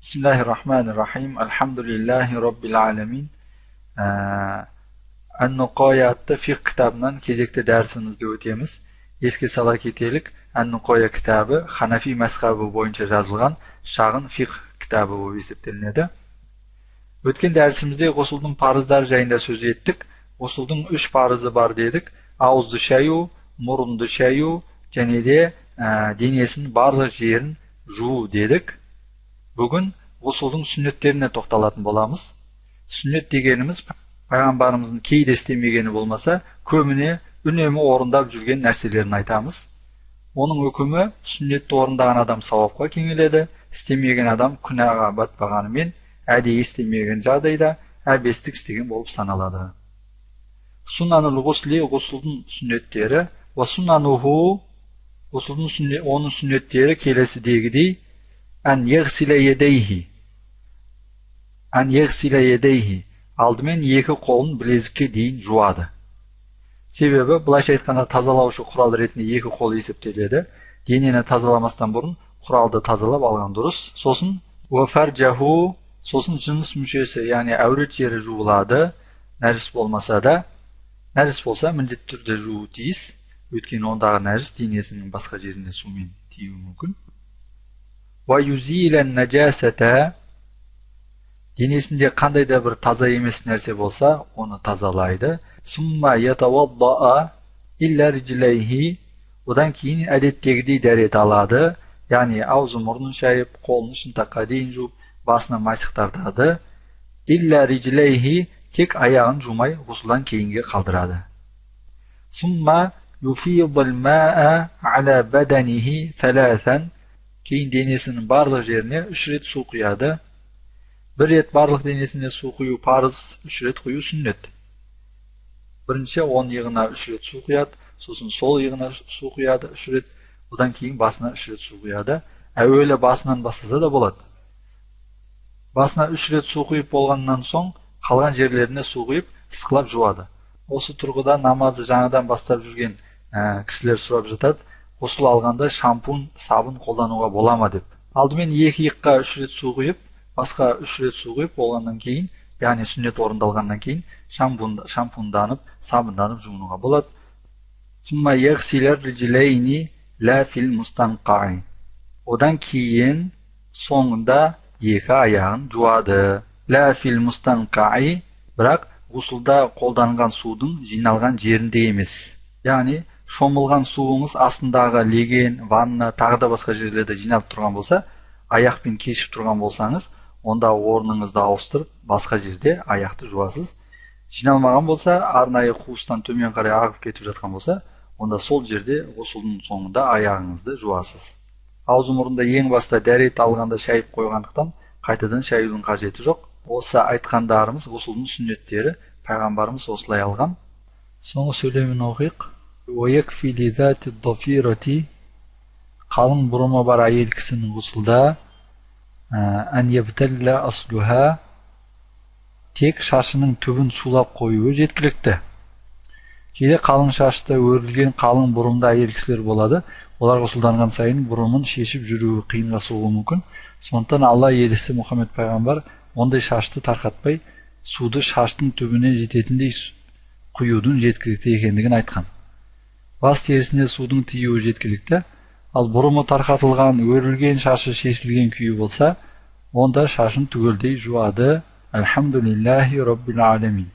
Бисмиллахир-рахманир-рахим. Альхамдулиллахи роббил аламин. Ан-Нуқая атты фиқх кітабынан кезекті дәрісімізді өтеміз. Еске сала кетелік, Ан-Нуқая кітабы Ханафи мәзһабы бойынша жазылған шағын фиқх кітабы болып есептелінеді. Өткен дәрісімізде ғұсылдың парыздары жайында сөз еттік. Ғұсылдың үш парызы бар дедік. Ауызды шаю, мұрынды шаю және де денесінің барлық жерін жуу дедік. Бүгін ғұсылдың сүннеттеріне тоқталатын боламыз. Сүннет дегеніміз пайғамбарымыздың кейде істемегені болмаса, көбіне үнемі орындап жүрген нәрселерін айтамыз. Оның үкімі сүннетті орындаған адам сауапқа кеңеледі, істемеген адам күнәға батпағанымен, әдейі істемеген жағдайда әбестік істеген болып саналады. Суннанул ғусли, ғұсылдың сүннеттері, уа суннануху, ғұсылдың оның сүннеттері келесідегідей: ән егсиле едейхи, ән егсиле едейхи, алдымен екі қолын білезікке дейін жуады. Себебі былайша айтқанда тазалаушы құрал ретінде екі қол есептеледі. Денені тазаламастан бұрын құралды тазалап алған дұрыс. Сосын уа фарджаху, сосын жыныс мүшесі, яғни әурет жері жуылады. Нәжіс болмаса да, нәжіс болса міндетті түрде жуу тиіс, өйткені ондағы нәжіс денесінің басқа жеріне сумен тиюі мүмкін. Уа юзилан нәжасата, денесінде қандай да бір таза емес нәрсе болса, оны тазалайды. Сумма ятаваддаа илля риджлайхи, одан кейін әдеттегідей дәрет алады, яғни аузы мұрнын шайып, қолын шынтаққа дейін жуып, басына майсық тартады. Илля риджлайхи, тек аяғын жумай ғұсылдан кейінге қалдырады. Сумма юфидул маа ала баданихи саласан, кейін денесінің барлық жеріне үш рет су құяды. Бір рет барлық денесіне су құю парыз, үш рет құю сүннет. Бірінші оң иығына үш рет су құяды, сосын сол иығына су құяды үш рет, одан кейін басына үш рет су құяды. Әуелі басынан бастаса да болады. Басына үш рет су құйып болғаннан соң қалған жерлеріне су құйып ысқылап жуады. Осы тұрғыда намазды жаңадан бастап жүрген кісілер сұрап жатады, ғұсыл алғанда шампунь, сабын қолдануға бола ма деп. Алдымен екі иыққа үш рет су құйып, басқа үш рет су құйып болғаннан кейін, яғни сүннет орындалғаннан кейін шампунданып, сабынданып жуынуға болады. Сумма ягсилар риджлайни ла фил мустанқаи. Одан кейін соңында екі аяғын жуады. Ла фил мустанқаи, бірақ ғұсылда қолданған судың жиналған жерінде емес. Яғни шомылған суыңыз астындағы леген, ванна, тағы да басқа жерлерде жиналып тұрған болса, аяқпен кешіп тұрған болсаңыз, онда орныңызды ауыстырып, басқа жерде аяқты жуасыз. Жиналмаған болса, арнайы қуыстан төмен қарай ағып кетіп жатқан болса, онда сол жерде ғұсылдың соңында аяғыңызды жуасыз. Аузы мұрында ең баста дәрет алғанда шайып қойғандықтан қайтадан шаюдың қажеті жоқ. Осы айтқандарымыз ғұсылдың сүннеттері, пайғамбарымыз осылай алған. Соңғы сөйлемін оқиық. Уа якфи ли-зати дафирати, қалың бұрымы бар әйел кісінің ғұсылда ән ябталла аслуха, тек шашының түбін сулап қоюы жеткілікті. Кейде қалың шашты өрілген қалың бұрымды әйел кісілер болады. Олар ғұсылданған сайын бұрымын шешіп жүруі қиынға соғуы мүмкін. Сондықтан Алла елшісі Мұхаммед пайғамбар ондай шашты тарқатпай, суды шаштың түбіне жететіндей құюдың жеткілікті екендігін айтқан. Бас терісіне судың тиюі жеткілікті, ал бұрымы тарқатылған, өрілген шашы шешілген күйі болса, онда шашын түгелдей жуады. Альхамдулиллахи роббил аламин.